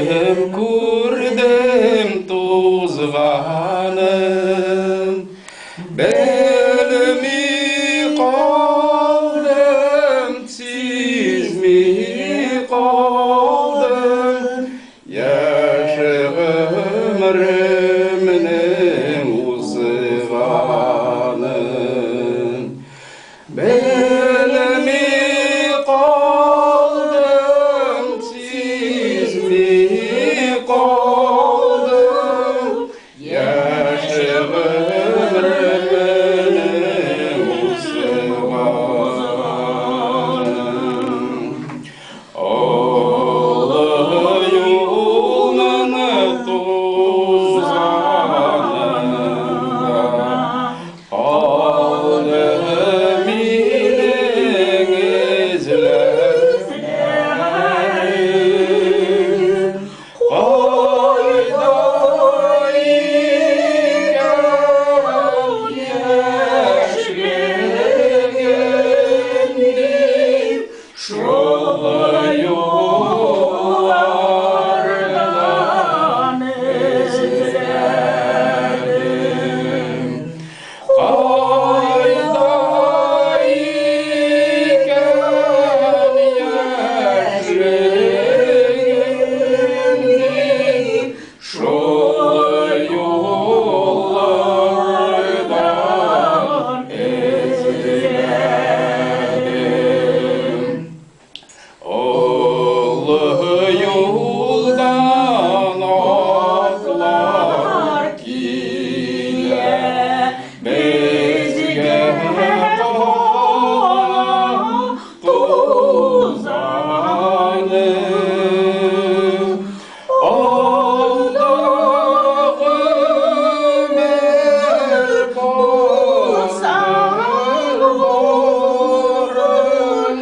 Күрдем тузганын, белми калдым, сизми калдым, яшь гомеремнең узганын. Белми калдым, сизми калдым, яшь гомеремнең узганын. Олы юлның тузанында калды минем эзләрем. Кайда икән яшьлегем дип, шул юллардан эзләдем. Кайда икән яшьлегем дип, шул юллардан эзләдем. Олы юлдан атлар килә, безгә кала тузаны. Алда гомер буран.